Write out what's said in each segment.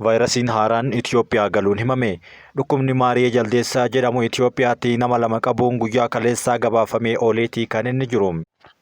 Vaayirasiin haaraan Itoophiyaa galuun himame. Dhukkubni Maariyee Jaldeessaa jedhamu Itoophiyaatti nama 2 qabuun guyyaa kaleessaa gabaafamee ooleetii kan inni jiru.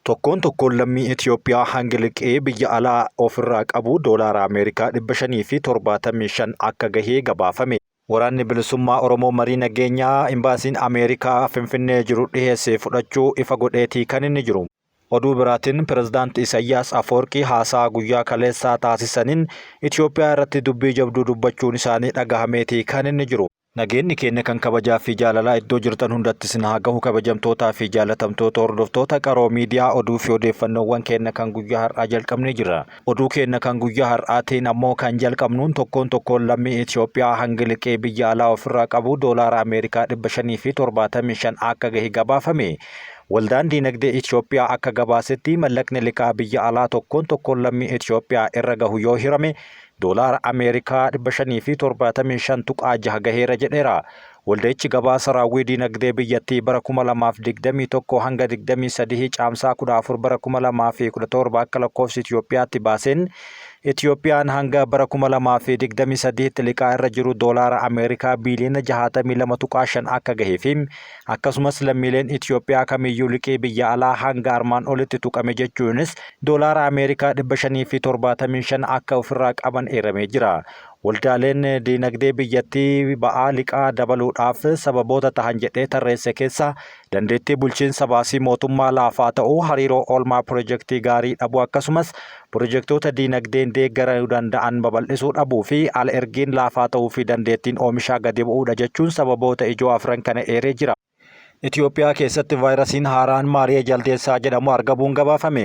Tokkoon tokkoon lammii Itoophiyaa hangi liqii biyya alaa ofirraa qabu doolaara Ameerikaa 575 akka gahee gabaafame. Waraanni Bilisummaa Oromoo marii nageenyaa Imbaasiin Ameerikaa Finfinnee jiru dhiheesse fudhachuu ifa godheetii kan inni jiru. Oduu biraatiin Pirezidaant Isayyaas Afwerqii haasaa guyyaa kaleessaa taasisaniin Itoophiyaa irratti dubbii jabduu dubbachuun isaanii dhagahameeti kan inni jiru. Nageenni keenya kan kabajaa fi jaalalaa iddoo jirtan hundatti isin haa gahu kabajamtootaa fi jaalatamtoota hordoftoota Qaroo Miidiyaa oduu fi odeeffannoowwan keenya kan guyyaa har'aa jalqabnee jirra. Oduu keenya kan guyyaa har'aatiin ammoo kan jalqabnuun tokkoon tokkoon lammii Itoophiyaa hangi liqii biyya alaa ofirraa qabu doolaara Ameerikaa 575 akka gahe gabaafame. Waldaan Diinagdee Itoophiyaa akka gabaasetti mallaqni liqaa biyya alaa tokkoon tokkoon lammii Itoophiyaa irra gahu yoo hirame doolaara Ameerikaa 575.6 gaheera jedheera. Walda'ichi gabaasa raawwii diinagdee biyyattii bara 2021 hanga 23 Caamsaa 14 bara 2017 akka lakkoofsa Itoophiyaatti baaseen Itoophiyaan hanga bara 2023tti liqaa irra jiru doolaara Ameerikaa biiliyoona 62.5 akka gahee fi akkasumas lammiileen Itoophiyaa kamiyyuu liqii biyya alaa hanga armaan olitti tuqame jechuunis doolaara Ameerikaa 575 akka ofirraa qaban eeramee jira. Waldaaleen diinagdee biyyattii ba'aa liqaa dabaluudhaaf sababoota tahan jedhee tarreesse keessaa dandeettii bulchiinsa baasii mootummaa laafaa ta'uu, hariiroo oolmaa pirojektii gaarii dhabuu akkasumas pirojektoota diinagdeen deeggaruu danda'an babal'isuu dhabuu fi al ergiin laafaa ta'uu fi dandeettiin oomishaa gadi bu'uudha jechuun sababoota ijoo afran kana eeree jira. Itoophiyaa keessatti vaayirasiin haaraan Maariyee Jaldeessaa jedhamu argamuun gabaafame.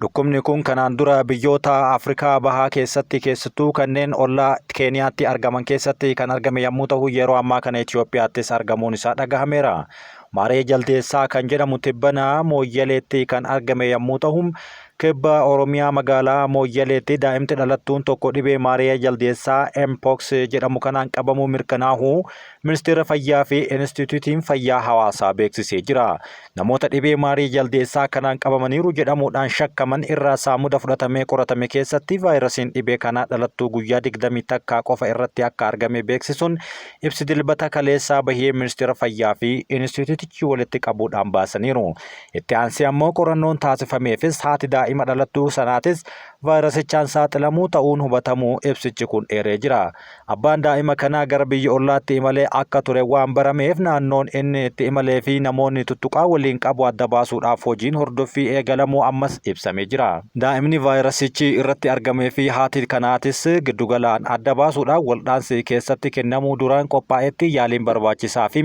Dhukkubni kun kanaan dura biyyoota Afrikaa Bahaa keessatti keessattuu kanneen ollaa Keeniyaatti argaman keessatti kan argame yommuu ta'u yeroo ammaa kana Itoophiyaattis argamuun isaa dhagahameera. Maariyee Jaldeessaa kan jedhamu tibbana Mooyyaleetti kan argame yommuu ta'u Kibba Oromiyaa magaalaa Mooyyaleetti daa'imti dhalattuun tokko dhibee Maariyee Jaldeessaa Mpox jedhamu kanaan qabamuu mirkanaahuu Ministeera Fayyaa fi Inistituutiin Fayyaa Hawaasaa beeksisee jira. Namoota dhibee Maarii Jaldeessaa kanaan qabamaniiru jedhamuudhaan shakkaman irraa saamuda fudhatamee qoratame keessatti vaayirasiin dhibee kanaa dhalattuu guyyaa 21 qofa irratti akka argame beeksisuun ibsi Dilbata kaleessaa bahee Ministeera Fayyaa fi Inistituutichi walitti qabuudhaan baasaniiru. Itti aansee ammoo qorannoon taasifameefis haati daa'ima dhalattuu sanaatis vaayirasichaan saaxilamuu ta'uun hubatamuu ibsichi kun eeree jira. Abbaan daa'ima kanaa gara biyya ollaatti imalee akka ture waan barameef naannoon inni itti imalee fi namoonni tuttuqaa waliin qabu adda baasuudhaaf hojiin hordoffii eegalamuu ammas ibsamee jira. Daa'imni vaayirasichi irratti argamee fi haati kanaatis giddugalaan adda baasuudhaan waldhaansi keessatti kennamuu duraan qophaa'etti yaaliin barbaachisaa fi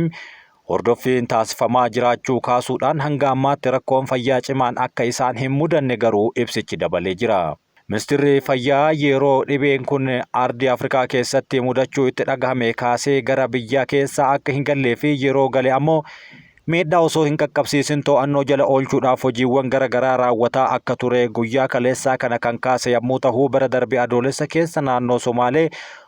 hordoffiin taasifamaa jiraachuu kaasuudhaan hanga ammaatti rakkoon fayyaa cimaan akka isaan hin mudanne garuu ibsichi dabalee jira. Ministirri Fayyaa yeroo dhibeen kun ardii Afrikaa keessatti mudachuu itti dhagahame kaasee gara biyya keessaa akka hin gallee fi yeroo gale ammoo miidhaa osoo hin qaqqabsiisin to'annoo jala oolchuudhaaf hojiiwwan gara garaa raawwataa akka ture guyyaa kaleessaa kana kan kaase yammuu tahu bara darbe Adoolessa keessa naannoo Somaalee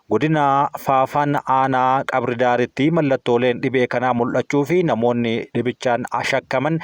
godina Faafan aanaa Qabridaaritti mallattooleen dhibee kanaa mul'achuu fi namoonni dhibichaan shakkaman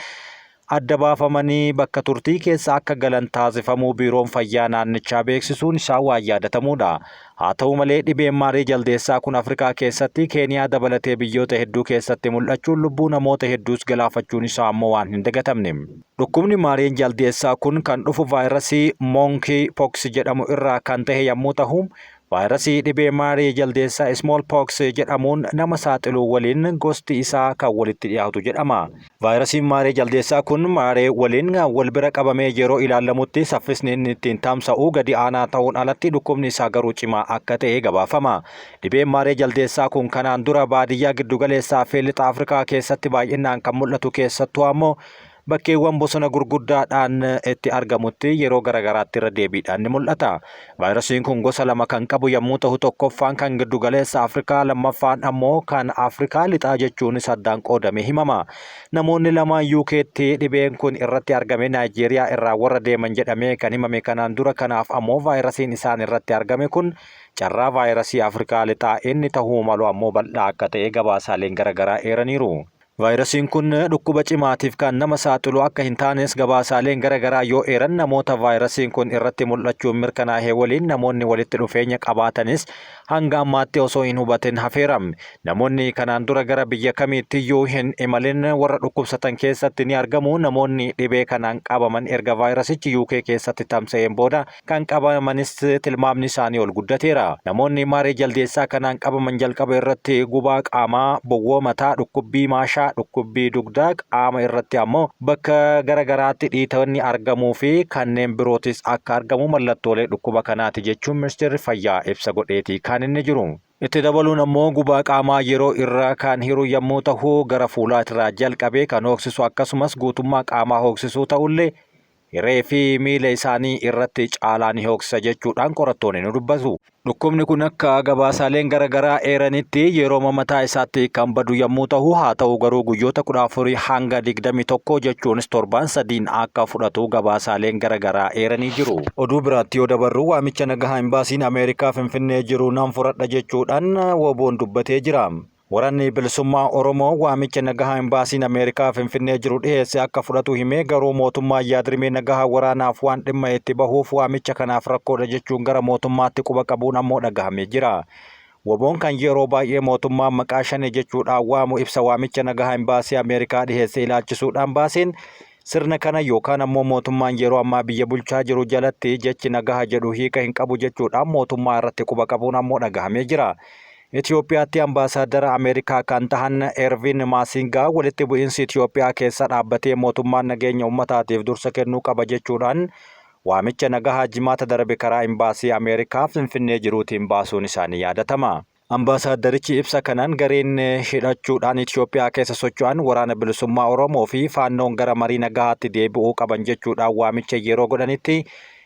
adda baafamanii bakka turtii keessa akka galan taasifamuu Biiroon Fayyaa naannichaa beeksisuun isaa waan yaadatamuudha. Haa ta'u malee dhibeen Maarii Jaldeessaa kun Afrikaa keessatti Keeniyaa dabalatee biyyoota hedduu keessatti mul'achuun lubbuu namoota hedduus galaafachuun isaa ammoo waan hin dagatamne. Dhukkubni Maariin Jaldeessaa kun kan dhufu vaayirasii Monkey Pox jedhamu irraa kan tahe yammuu tahu, Vaayirasii dhibee Maarii Jaldeessaa Small Pox jedhamuun nama saaxilu waliin gosti isaa kan walitti dhiyaatu jedhama. Vaayirasiin Maaree Jaldeessaa kun Maaree waliin wal bira qabamee yeroo ilaallamutti saffisni inni ittiin tamsa'u gadi aanaa ta'uun alatti dhukkubni isaa garuu cimaa akka ta'e gabaafama. Dhibeen Maaree Jaldeessaa kun kanaan dura baadiyyaa giddugaleessaa fi lixa Afrikaa keessatti baay'inaan kan mul'atu keessattuu ammoo bakkeewwan bosona gurguddaadhaan itti argamutti yeroo garagaraatti irra deebiidhaan ni mul'ata. Vaayirasiin kun gosa lama kan qabu yommuu ta'u tokkoffaan kan giddugaleessa Afrikaa lammaffaan ammoo kan Afrikaa lixaa jechuunis addaan qoodamee himama. Namoonni lamaan UKtti dhibeen kun irratti argame Naayijeeriyaa irraa warra deeman jedhamee kan himame kanaan dura kanaaf ammoo vaayirasiin isaan irratti argame kun carraa vaayirasii Afrikaa lixaa inni tahuu malu ammoo bal'aa akka ta'e gabaasaaleen garagaraa eeraniiru. Vaayirasiin kun dhukkuba cimaatiif kan nama saaxilu akka hin taanes gabaasaaleen gara garaa yoo eeran namoota vaayirasiin kun irratti mul'achuun mirkanaahe waliin namoonni walitti dhufeenya qabaatanis hanga ammaatti osoo hin hubatin hafeera. Namoonni kanaan dura gara biyya kamiittiyyuu hin imalin warra dhukkubsatan keessatti ni argamu. Namoonni dhibee kanaan qabaman erga vaayirasichi UK keessatti tamsa'een booda kan qabamanis tilmaamni isaanii ol guddateera. Namoonni maaree jaldeessaa kanaan qabaman jalqaba irratti gubaa qaamaa, bowwoo mataa, dhukkubbii maashaa, dhukkubbii dugdaa, qaama irratti ammoo bakka gara garaatti dhiitonni argamuu fi kanneen birootis akka argamu mallattoolee dhukkuba kanaati jechuun ministeerri fayyaa ibsa godheeti kan inni jiru. Itti dabaluun ammoo gubaa qaamaa yeroo irra kan hiru yommuu tahu gara fuulaatirraa jalqabee kan hooksisu akkasumas guutummaa qaamaa hooksisuu ta'ullee hiree fi miila isaanii irratti caalaa ni hooksisa jechuudhaan qorattoonni ni dubbatu. Dhukkubni kun akka gabaasaaleen gara garaa eeranitti yerooma mataa isaatti kan badu yommuu tahu haa ta'u garuu guyyoota 14 hanga 21 jechuunis torbaan sadiin akka fudhatu gabaasaaleen gara garaa eeranii jiru. Oduu biraatti yoo dabarru waamicha nagahaa Imbaasiin Ameerikaa Finfinnee jiru nan fudhadha jechuudhaan WBOn dubbatee jira. Waraanni Bilisummaa Oromoo waamicha nagahaa Imbaasiin Ameerikaa Finfinnee jiru dhiheesse akka fudhatu himee garuu mootummaan yaadrimee nagahaa waraanaaf waan dhimma itti bahuuf waamicha kanaaf rakkoodha jechuun gara mootummaatti quba qabuun ammoo dhagahamee jira. WBOn kan yeroo baay'ee mootummaan maqaa Shanee jechuudhaan waamu ibsa waamicha nagahaa Imbaasii Ameerikaa dhiheesse ilaalchisuudhaan baaseen sirna kana yookaan ammoo mootummaan yeroo ammaa biyya bulchaa jiru jalatti jechi nagaha jedhu hiika hin qabu jechuudhaan mootummaa irratti quba qabuun ammoo dhagahamee jira. Itoophiyaatti Ambaasaaddara Ameerikaa kan tahan Ervin Maasingaa walitti bu'iinsi Itoophiyaa keessa dhaabbatee mootummaan nageenya uummataatiif dursa kennuu qaba jechuudhaan waamicha nagahaa Jimaata darbe karaa Imbaasii Ameerikaa Finfinnee jiruutiin baasuun isaanii yaadatama. Ambaasaaddarichi ibsa kanaan gareen hidhachuudhaan Itoophiyaa keessa socho'an Waraana Bilisummaa Oromoo fi Faannoon gara marii nagahaatti deebi'uu qaban jechuudhaan waamicha yeroo godhanitti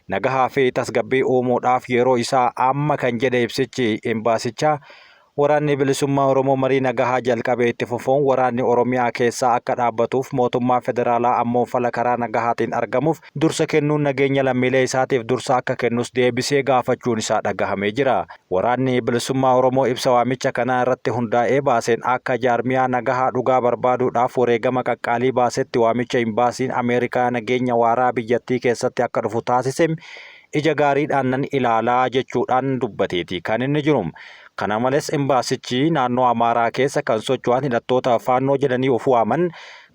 nagahaa fi tasgabbii uumuudhaaf yeroo isaa amma kan jedhe ibsichi imbaasichaa, Waraanni Bilisummaa Oromoo marii nagahaa jalqabe itti fufuun waraanni Oromiyaa keessaa akka dhaabbatuuf mootummaan federaalaa ammoo fala karaa nagahaatiin argamuuf dursa kennuun nageenya lammiilee isaatiif dursa akka kennus deebisee gaafachuun isaa dhagahamee jira. Waraanni Bilisummaa Oromoo ibsa waamicha kanaa irratti hundaa'ee baaseen akka jaarmiyaa nagahaa dhugaa barbaaduudhaaf wareegama qaqqaalii baasetti waamicha Imbaasiin Ameerikaa nageenya waaraa biyyattii keessatti akka dhufu taasise ija gaariidhaan nan ilaala jechuudhaan dubbateeti kan inni jiru. Kana malees Imbaasichi naannoo Amaaraa keessa kan socho'an hidhattoota Faannoo jedhanii of waaman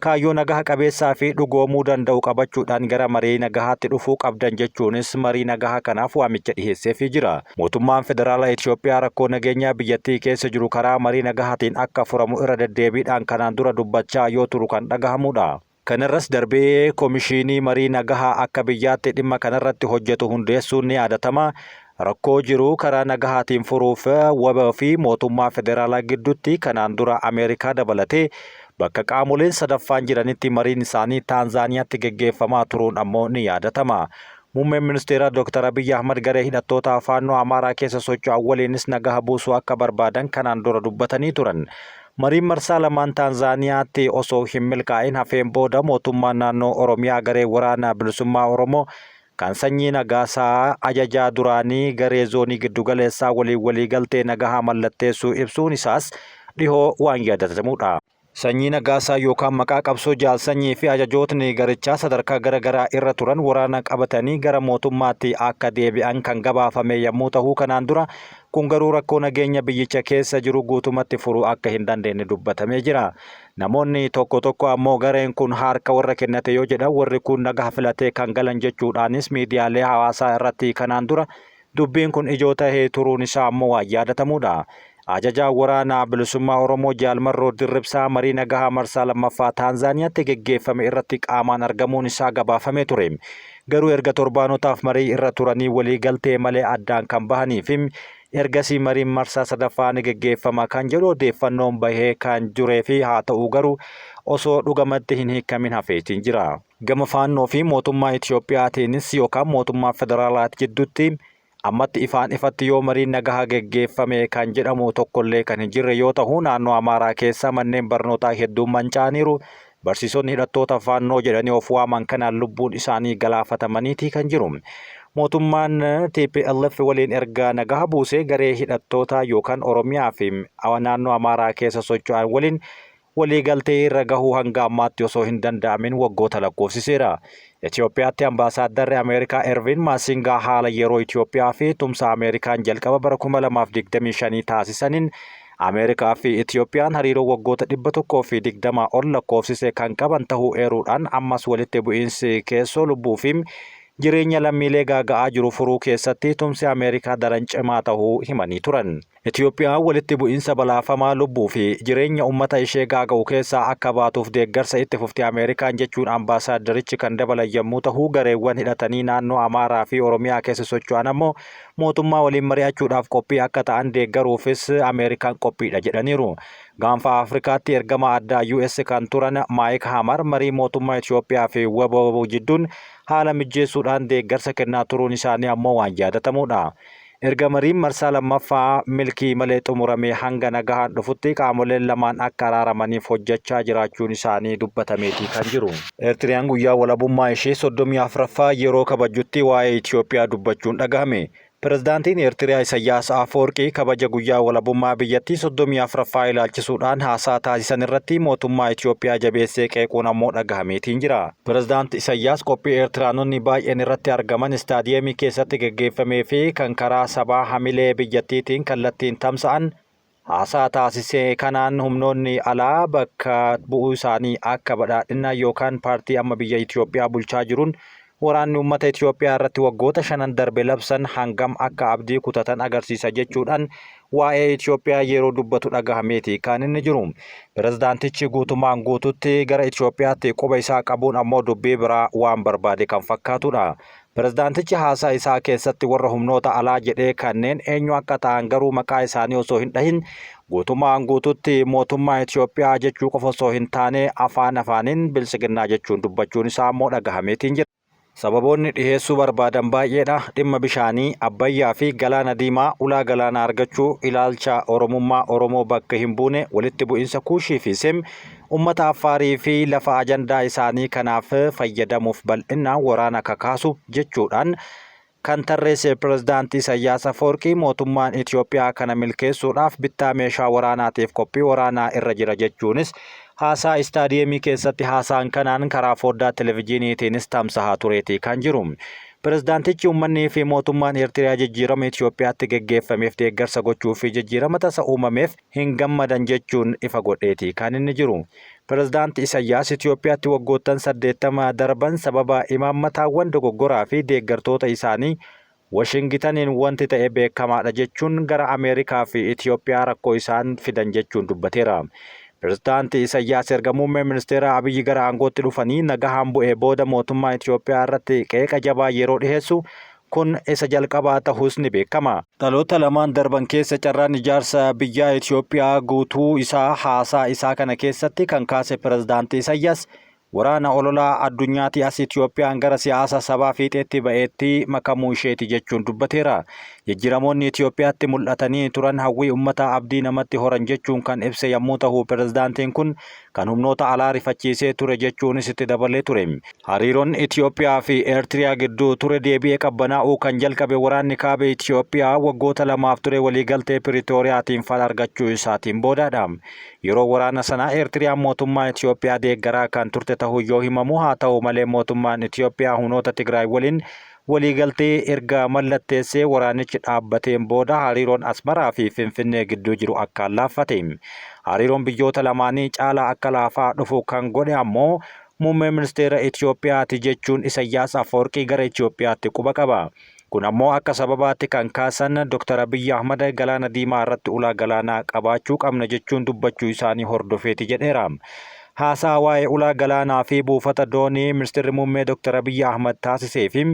kaayyoo nagaha qabeessaa fi dhugoomuu danda'u qabachuudhaan gara marii nagahaatti dhufuu qabdan jechuunis marii nagahaa kanaaf waamicha dhiheesseefii jira. Mootummaan Federaala Itiyoophiyaa rakkoo nageenyaa biyyattii keessa jiru karaa marii nagahaatiin akka furamu irra deddeebiidhaan kanaan dura dubbachaa yoo turu kan dhagahamuudha. Kanarras darbee komishiinii marii nagahaa akka biyyaatti dhimma kanarratti hojjetu hundeessuun ni yaadatama. Rakkoo jiru karaa nagahaatiin furuuf wbo fi mootummaa federaalaa gidduutti kanaan dura Ameerikaa dabalatee bakka qaamoleen sadaffaan jiranitti mariin isaanii Taanzaaniyaatti geggeeffamaa turuun ammoo ni yaadatama. Muummeen Ministeeraa Dr. Abiyyi Ahmad garee hidhattootaa Faannoo Amaaraa keessa socho'an waliinis nagaha buusuu akka barbaadan kanaan dura dubbatanii turan. Mariin marsaa lamaan Taanzaaniyaatti osoo hin milkaa'in hafeen booda mootummaan naannoo Oromiyaa garee Waraana Bilisummaa Oromoo kan Sanyii Nagaasaa ajajaa duraanii garee zoonii giddugaleessaa waliin waliigaltee nagahaa mallatteessuu ibsuun isaas dhihoo waan yaadatamudha. Sanyii Nagaasaa yookaan maqaa qabsoo Jaal Sanyii fi ajajootni garichaa sadarkaa gara garaa irra turan waraana qabatanii gara mootummaatti akka deebi'an kan gabaafame yammuu tahu kanaan dura kun garuu rakkoo nageenya biyyicha keessa jiru guutumatti furuu akka hin dandeenne dubbatamee jira. Namoonni tokko tokko ammoo gareen kun harka warra kennate yoo jedhan warri kuun nagaha filatee kan galan jechuudhaanis miidiyaalee hawaasaa irratti kanaan dura dubbiin kun ijoo tahee turuun isaa ammoo waan yaadatamuudha. Ajajaan Waraana Bilisummaa Oromoo Jaal Marroo Dirribsaa marii nagahaa marsaa lammaffaa Taanzaaniyaatti geggeeffame irratti qaamaan argamuun isaa gabaafamee ture. Garuu erga torbaanotaaf marii irra turanii walii galtee malee addaan kan bahanii fi ergasii mariin marsaa sadaffaa ni geggeeffama kan jedhu odeeffannoon bahee kan juree fi haa ta'uu garuu osoo dhugamatti hin hiikkamin hafeetiin jira. Gama Faannoo fi mootummaa Itoophiyaatiinis yookaan mootummaa federaalaat jidduutti ammatti ifaan ifatti yoo mariin nagahaa geggeeffame kan jedhamu tokkollee kan hin jirre yoo tahu naannoo Amaaraa keessa manneen barnootaa hedduun manca'aniiru. Barsiisonni hidhattoota Faannoo jedhanii of waaman kanaan lubbuun isaanii galaafatamaniiti kan jiru. Mootummaan tplf waliin erga nagaha buusee garee hidhattootaa yookaan Oromiyaa fi naannoo Amaaraa keessa socho'an waliin waliigaltee irra gahuu hanga ammaatti osoo hin danda'amin waggoota lakkoofsiseera. Itoophiyaatti Ambaasaaddarri Ameerikaa Erviin Maasingaa haala yeroo Itoophiyaa fi tumsa Ameerikaan jalqaba bara 2025 taasisaniin Ameerikaa fi Itoophiyaan hariiroo waggoota 120 ol lakkoofsise kan qaban tahuu eeruudhaan ammas walitti bu'iinsi keessoo lubbuu fi jireenya lammiilee gaaga'aa jiru furuu keessatti tumsi Ameerikaa daran cimaa tahuu himanii turan. Itoophiyaan walitti bu'iinsa balaafamaa lubbuu fi jireenya ummata ishee gaaga'u keessaa akka baatuuf deeggarsa itti fufti Ameerikaan jechuun Ambaasaaddarichi kan dabalan yommuu tahu gareewwan hidhatanii naannoo Amaaraa fi Oromiyaa keessa socho'an ammoo mootummaa waliin mari'achuudhaaf qophii akka ta'an deeggaruufis Ameerikaan qophiidha jedhaniiru. Gaanfa Afrikaatti ergamaa addaa US kan turan Maayik Hamar marii mootummaa Itoophiyaa fi wbo jidduun haala mijjeessuudhaan deeggarsa kennaa turuun isaanii ammoo waan yaadatamuudha. Erga mariin marsaa lammaffaa milkii malee xumuramee hanga nagahaan dhufutti qaamoleen lamaan akka araaramaniif hojjechaa jiraachuun isaanii dubbatameetii kan jiru. Eertiriyaan guyyaa walabummaa ishee 34ffaa yeroo kabajjutti waa'ee Itoophiyaa dubbachuun dhagahame. Pirezidaantiin Eertiriyaa Isayyaas Afawarqii kabaja guyyaa walabummaa biyyattii 34ffaa ilaalchisuudhaan haasaa taasisan irratti mootummaa Itoophiyaa jabeessee qeequun ammoo dhagahameetiin jira. Pirezidaant Isayyaas qophii Eertiraanonni baay'een irratti argaman istaadiyeemii keessatti geggeeffamee fi kan karaa sabaa hamilee biyyattiitiin kallattiin tamsa'an haasaa taasise kanaan humnoonni alaa bakka bu'uu isaanii akka badhaadhinaa yookaan paartii amma biyya Itoophiyaa bulchaa jiruun waraanni uummata Itoophiyaa irratti waggoota shanan darbe labsan hangam akka abdii kutatan agarsiisa jechuudhaan waa'ee Itoophiyaa yeroo dubbatu dhagahameeti kan inni jiru. Pirezidaantichi guutumaan guututti gara Itoophiyaatti quba isaa qabuun ammoo dubbii biraa waan barbaade kan fakkaatudha. Pirezidaantichi haasaa isaa keessatti warra humnoota alaa jedhee kanneen eenyu akka ta'an garuu maqaa isaanii osoo hin dhahin guutumaan guututti mootummaa Itoophiyaa jechuu qofa osoo hin taane afaan afaaniin biltsiginnaa jechuun dubbachuun isaa ammoo dhagahameetiin jira. Sababoonni dhiheessuu barbaadan baay'eedha. Dhimma bishaanii, Abbayyaa fi Galaana Diimaa, ulaa galaanaa argachuu, ilaalcha Oromummaa Oromoo bakka hin buune, walitti bu'insa Kuushii fi Sem, ummata Affaarii fi lafa ajandaa isaanii kanaaf fayyadamuuf bal'innaan waraana kakaasu jechuudhaan kan tarreesse Pirezidaanti Isayyaas Afawarqii mootummaan Itoophiyaa kana milkeessuudhaaf bittaa meeshaa waraanaatiif qophii waraanaa irra jira jechuunis haasaa istaadiyeemii keessatti haasaan kanaan karaa foddaa televijiiniitiinis tamsahaa tureeti kan jiru. Pirezidaantichi ummannii fi mootummaan Eertiriyaa jijjiirama Itoophiyaatti geggeeffameef deeggarsa gochuu fi jijjiirama tasa uumameef hin gammadan jechuun ifa godheeti kan inni jiru. Pirezidaanti Isayyaas Itoophiyaatti waggoottan 80 darban sababa imaammataawwan dogoggoraa fi deeggartoota isaanii Washingitaniin wanti ta'e beekamaadha jechuun gara Ameerikaa fi Itoophiyaa rakkoo isaan fidan jechuun dubbateera. Pirezidaanti Isayyaas erga muummee ministeera Abiyyi gara aangootti dhufanii nagahaan bu'ee booda mootummaa Itoophiyaa irratti qeeqa jabaa yeroo dhiheessu kun isa jalqabaa tahuus ni beekama. Dhaloota lamaan darban keessa carraan ijaarsa biyyaa Itoophiyaa guutuu isaa haasaa isaa kana keessatti kan kaase Pirezidaanti Isayyaas waraana ololaa addunyaatii as Itoophiyaan gara siyaasa sabaa fiixeetti ba'eetti makamuu isheeti jechuun dubbateera. Jijjiiramoonni Itoophiyaatti mul'atanii turan hawwii uummataa abdii namatti horan jechuun kan ibse yommuu tahu pirezidaantiin kun kan humnoota alaa rifachiisee ture jechuunis itti dabalee ture. Hariiroon Itoophiyaa fi Eertiriyaa gidduu ture deebi'ee qabbanaa'uu kan jalqabe waraanni kaaba Itoophiyaa waggoota lamaaf ture waliigaltee Piriitooriyaatiin fala argachuu isaatiin boodaadha. Yeroo waraana sanaa Eertiriyaan mootummaa Itoophiyaa deeggaraa kan turte ta'uu yoo himamu haa ta'u malee mootummaan Itoophiyaa humnoota Tigraay waliin waliigaltee erga mallatteessee waraanichi dhaabbateen booda hariiroon Asmaraa fi Finfinnee gidduu jiru akkaan laaffate. Hariiroon biyyoota lamaanii caalaa akka laafaa dhufu kan godhe ammoo muummee ministeera Itoophiyaati jechuun Isayyaas Afawarqii gara Itoophiyaatti quba qaba. Kun ammoo akka sababaatti kan kaasan Dr. Abiyyi Ahmad galaana diimaa irratti ulaa galaanaa qabaachuu qabna jechuun dubbachuu isaanii hordofeeti jedheera. Haasaa waa'ee ulaa galaanaa fi buufata doonii ministeerri muummee Dr. Abiyyi Ahmad taasisee fi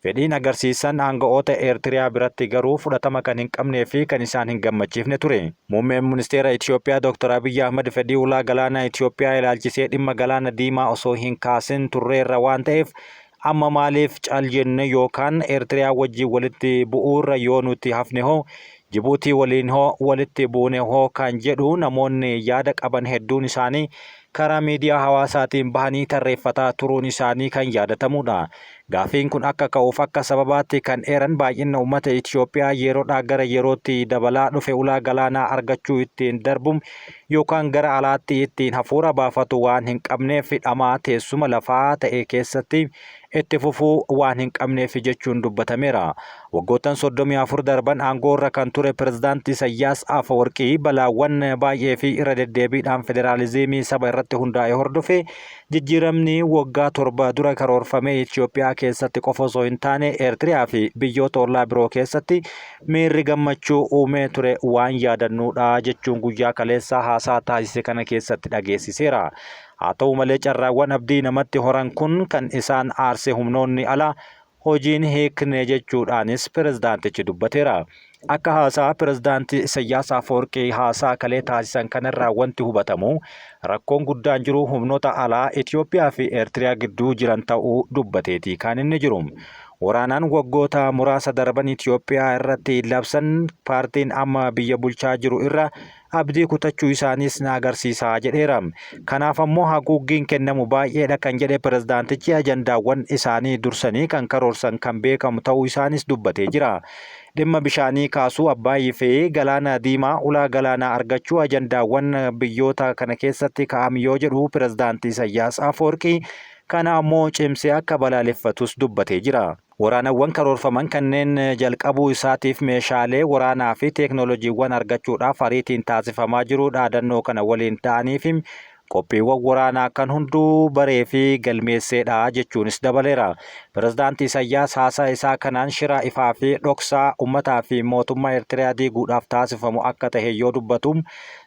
fedhiin agarsiisan aanga'oota Eertiriyaa biratti garuu fudhatama kan hin qabnee fi kan isaan hin gammachiifne ture. Muummeen ministeera Itoophiyaa Dr. Abiyyi Ahmad fedhii ulaa galaanaa Itoophiyaa ilaalchisee dhimma galaana diimaa osoo hin kaasin turreerra waan ta'eef amma maaliif cal jenne yookaan Eertiriyaa wajjin walitti bu'uurra yoo nuti hafne hoo Jibuutii waliin hoo walitti buune hoo kan jedhu namoonni yaada qaban hedduun isaanii karaa miidiyaa hawaasaatiin bahanii tarreeffataa turuun isaanii kan yaadatamudha. Gaaffiin kun akka ka'uuf akka sababaatti kan eeran baay'inna uummata Itiyoophiyaa yeroodhaa gara yerootti dabalaa dhufe ulaa galaanaa argachuu ittiin darbu yookaan gara alaatti ittiin hafuura baafatu waan hin qabneef hidhamaa teessuma lafaa ta'e keessatti itti fufuu waan hin qabneef jechuun dubbatameera. Waggoottan 34 darban aangoorra kan ture Pirezidaanti Isayyaas Afawarqii balaawwan baay'ee fi irra deddeebiidhaan federaaliziimii saba irratti hundaa'e hordofee jijjiiramni waggaa 7 dura karoorfamee Itiyoophiyaa keessatti qofa osoo hin taane Eertiriyaa fi biyyoota ollaa biroo keessatti miirri gammachuu uumee ture waan yaadannuudha jechuun guyyaa kaleessaa haasaa taasise kana keessatti dhageessiseera. Haa ta'u malee carraawwan abdii namatti horan kun kan isaan aarse humnoonni alaa hojiin hiikne jechuudhaanis pirezidaantichi dubbateera. Akka haasaa pirezidaanti Isayyaas Afawarqii haasaa kalee taasisan kanarraa wanti hubatamu rakkoon guddaan jiru humnoota alaa Itoophiyaa fi Eertiriyaa gidduu jiran ta'uu dubbateeti kan inni jiru. Waraanaan waggoota muraasa darban Itoophiyaa irratti labsan paartiin amma biyya bulchaa jiru irra abdii kutachuu isaaniis na agarsiisa jedheera. Kanaaf ammoo haguuggiin kennamu baay'eedha kan jedhe pirezidaantichi ajandaawwan isaanii dursanii kan karoorsan kan beekamu ta'uu isaanis dubbatee jira. Dhimma bishaanii kaasuu Abbaayii fi Galaana Diimaa ulaa galaanaa argachuu ajandaawwan biyyoota kana keessatti ka'am yoo jedhu pirezidaanti Isayyaas Afawarqii kana ammoo cimsee akka balaaleffatus dubbatee jira. Waraanawwan karoorfaman kanneen jalqabuu isaatiif meeshaalee waraanaa fi teeknoolojiiwwan argachuudhaaf ariitiin taasifamaa jiru dhaadannoo kana waliin ta'aniif qophiiwwan waraanaa kan hunduu baree fi galmeesseedha jechuunis dabaleera. Pirezidaanti Isayyaas haasaa isaa kanaan shira ifaa fi dhoksaa uummataa fi mootummaa Eertiriyaa diiguudhaaf taasifamu akka tahe yoo dubbatu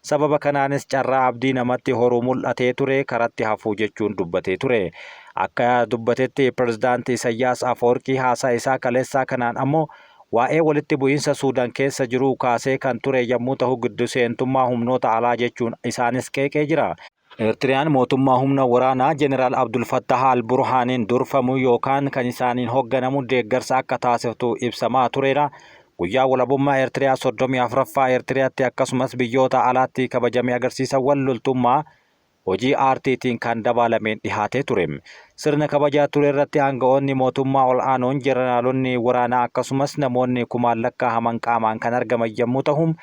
sababa kanaanis carraa abdii namatti horuu mul'atee ture karatti hafuu jechuun dubbatee ture. Akka dubbatetti pirezidaanti Isayyaas Afawarqii haasaa isaa kaleessaa kanaan ammoo waa'ee walitti bu'iinsa Suudaan keessa jiruu kaasee kan ture yommuu ta'u giddu seentummaa humnoota alaa jechuun isaanis qeeqee jira. Eertiriyaan mootummaa humna waraanaa Jeneraal Abdul Fattah al-Burhaaniin durfamu yookaan kan isaaniin hoogganamu deeggarsa akka taasiftu ibsamaa tureera. Guyyaa walabummaa Eertiriyaa 34ffaa Eertiriyaatti akkasumas biyyoota alaatti kabajamee agarsiisawwan loltummaa hojii aartiitiin kan dabaalameen dhihaatee ture. Sirna kabajaa ture irratti aanga'oonni mootummaa ol'aanoon jeneraalonni waraanaa akkasumas namoonni kumaan lakkaa'aman qaamaan kan argaman yommuu ta'u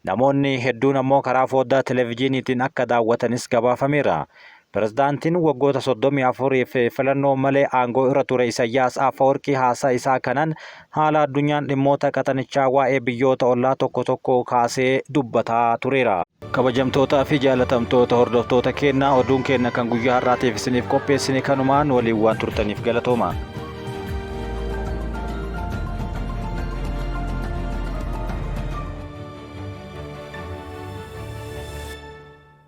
namoonni hedduun ammoo karaa foddaa televezyiiniitiin akka daawwatanis gabaafameera. Pirezidaantiin waggoota 34f filannoo malee aangoo irra ture Isayyaas Afawarqii haasaa isaa kanaan haala addunyaan dhimmoota qaxanichaa waa'ee biyyoota ollaa tokko tokko kaasee dubbataa tureera. Kabajamtootaa fi jaalatamtoota hordoftoota keenyaa oduun keenya kan guyyaa har'aatiif isiniif qopheessine kanumaan waliin waan turtaniif galatooma.